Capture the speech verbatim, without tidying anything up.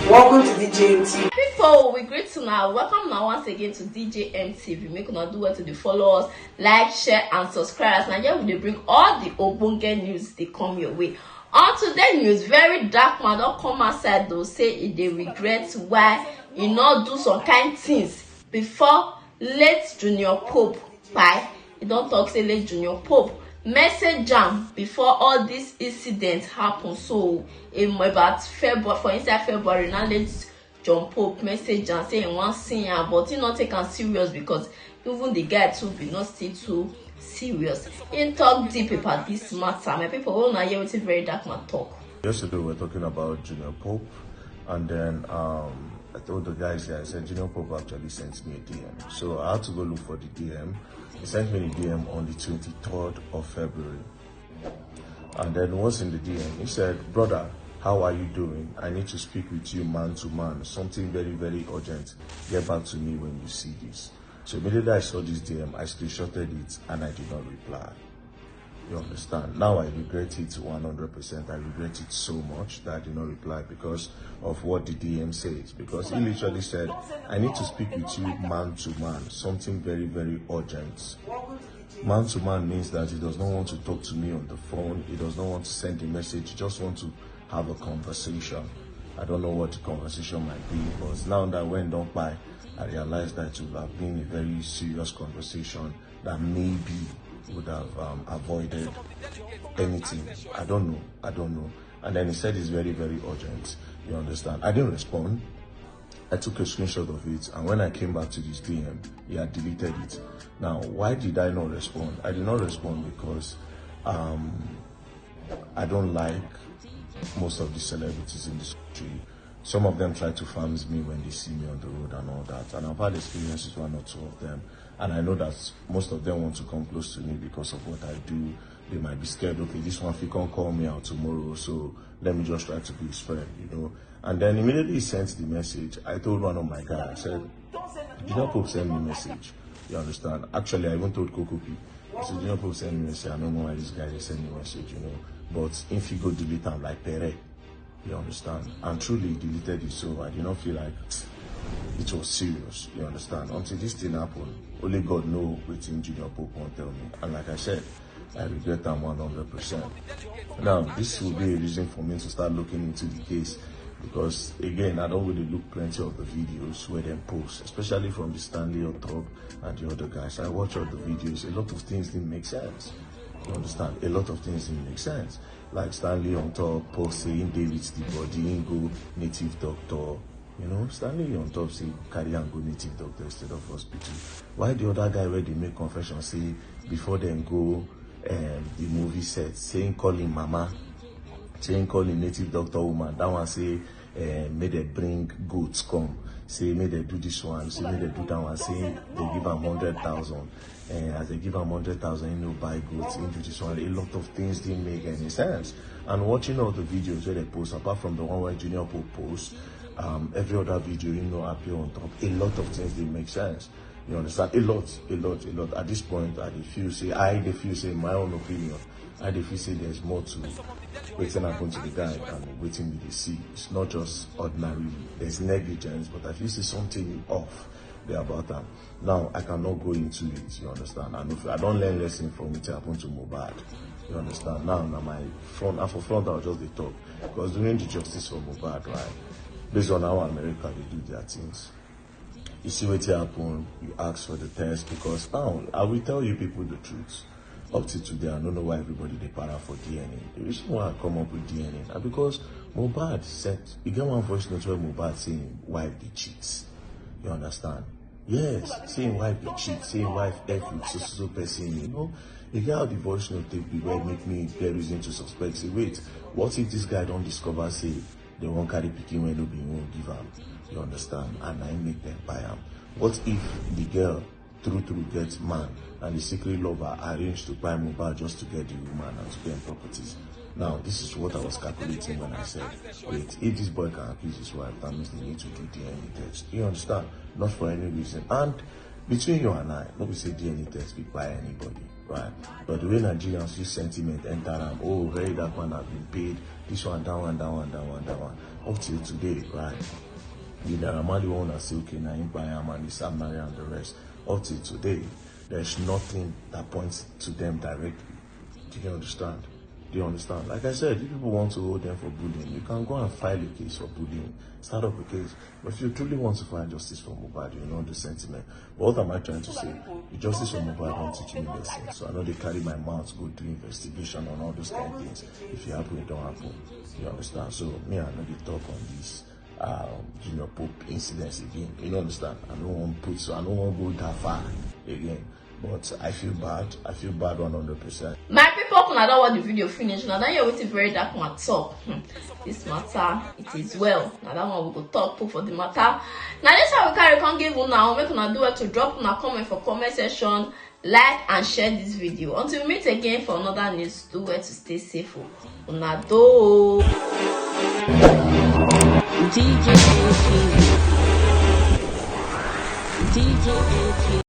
Welcome to D J M T V. People, we greet una. Welcome now once again to D J M T V. Make una do well to dey follow us, like, share, and subscribe. As na here we dey bring all the ogbonge news dey come your way. On today news, very dark man don come outside though, say e dey regret why e no do some kind things before late Junior Pope kpai. E don talk say late Junior Pope message am before all this incident happen. So um, about February, for inside February, now late John Pope message am say he wan see am, but he no take am serious because even the guy too be not still too serious. He talk deep about this matter. My people, wey una hear wetin very dark man talk. Yesterday we were talking about Junior Pope, and then um, I told the guys here, I said Junior Pope actually sent me a D M. So I had to go look for the D M. He sent me the D M on the twenty-third of February. And then what's in the D M? He said, "Brother, how are you doing? I need to speak with you man to man. Something very, very urgent. Get back to me when you see this." So immediately I saw this D M, I screenshotted it and I did not reply. You understand? Now I regret it one hundred percent. I regret it so much that I did not reply because of what the D M says. Because he literally said, "I need to speak with you man to man. Something very, very urgent." Man to man means that he does not want to talk to me on the phone. He does not want to send a message. He just wants to have a conversation. I don't know what the conversation might be, but now that when don't buy, I realize that it would have been a very serious conversation that maybe would have um, avoided anything. I don't know. I don't know. And then he said it's very, very urgent. You understand? I didn't respond. I took a screenshot of it, and when I came back to this D M, he had deleted it. Now, why did I not respond? I did not respond because um, I don't like most of the celebrities in this country. Some of them try to farms me when they see me on the road and all that, and I've had experience with one or two of them, and I know that most of them want to come close to me because of what I do. They might be scared, "Okay, this one fit come call me out tomorrow, so let me just try to be his friend," you know. And then immediately he sent the message, I told one of my guys, I said, "Junior Pope sent me a message." You understand? Actually, I even told Coco P. I said, "Junior Pope sent me a message. I don't know why this guy dey send me a message, you know. But if he go delete am like Pere," you understand? And truly he deleted it, so I did not feel like it was serious, you understand? Until this thing happened, only God know wetin Junior Pope wan tell me. And like I said, I regret am one hundred percent. Now, this will be a reason for me to start looking into the case, because again, I don't really look plenty of the videos where they post, especially from the Stanley on top and the other guys. I watch all the videos. A lot of things didn't make sense. You understand? A lot of things didn't make sense. Like Stanley on top post saying David the body, he go native doctor. You know, Stanley on top say carry and go native doctor instead of hospital. Why the other guy where they make confession say before them go um, the movie set, saying call him mama, saying call him native doctor woman. That one say uh, make they bring goats come. Say make they do this one, say make they do that one. Say they give am hundred thousand. And as they give am hundred thousand, he no buy goods, he do this one. A lot of things didn't make any sense. And watching all the videos where they post, apart from the one where Junior Pope post, um, every other video you know appear on top. A lot of things didn't make sense. You understand? A lot, a lot, a lot. At this point, I dey feel say, I dey feel say, my own opinion, I dey feel say there's more to wetin happen to the guy and wetin we dey see. It's not just ordinary. There's negligence, but I feel say something off there about am. Now, I cannot go into it, you understand? I know I don't learn lesson from wetin happen to Mohbad. You understand? Now, na my front, and for front, I'll just dey talk. Because during the justice for Mohbad, right, based on how America dey do their things, you see wetin happen, you ask for the test, because now, I will tell you people the truth. Up to today, I don't know why everybody dey para for D N A. The reason why I come up with D N A na because Mohbad sent, you get one voice note where Mohbad say him wife dey cheat. You understand? Yes, say him wife dey cheat, say him wife F with so so so person, you know. You get how the voice note take be, where make me get reason to suspect say, wait, what if this guy don discover say they wan carry pikin wey no be him own give am? You understand? And na him make them buy am. What if the girl true true get man and the secret lover arrange to buy Mohbad just to get the woman and to get him properties? Now, this is what I was calculating when I said, wait, if this boy can accuse his wife, that means they need to do D N A test. You understand? Not for any reason. And between you and I, no be say D N A test be by anybody, right? But the way Nigerians use sentiment enter am, oh, very dark man have been paid, this one, that one, that one, that one, that one. Up till today, right? The Naira Marley one, I say, okay, now him buy am and the Sam Nari and the rest. Up till today, there's nothing that points to them directly. Do you understand? Do you understand? Like I said, if people want to hold them for bullying, you can go and file a case for bullying, start up a case. But if you truly want to find justice for Mohbad, you know the sentiment. But what am I trying to say? The justice for Mohbad don't teach me lesson. So I know they carry my mouth, go do investigation on all those kind of things. If it happen, it don't happen. You understand? So me, I know they talk on this um, Junior Pope incidents again. You know, understand? I don't want put, so I don't want to go that far again. But I feel bad. I feel bad one hundred percent. My people, una don watch the video finish. Now that you're waiting very dark matter. Hmm. This matter, it is well. Now that one we go talk put for the matter. Now this one we carry come give una. Make una do well to drop una comment for comment section, like and share this video. Until we meet again for another news, do well to stay safe. Oh. Una do. D J A P. D J A P.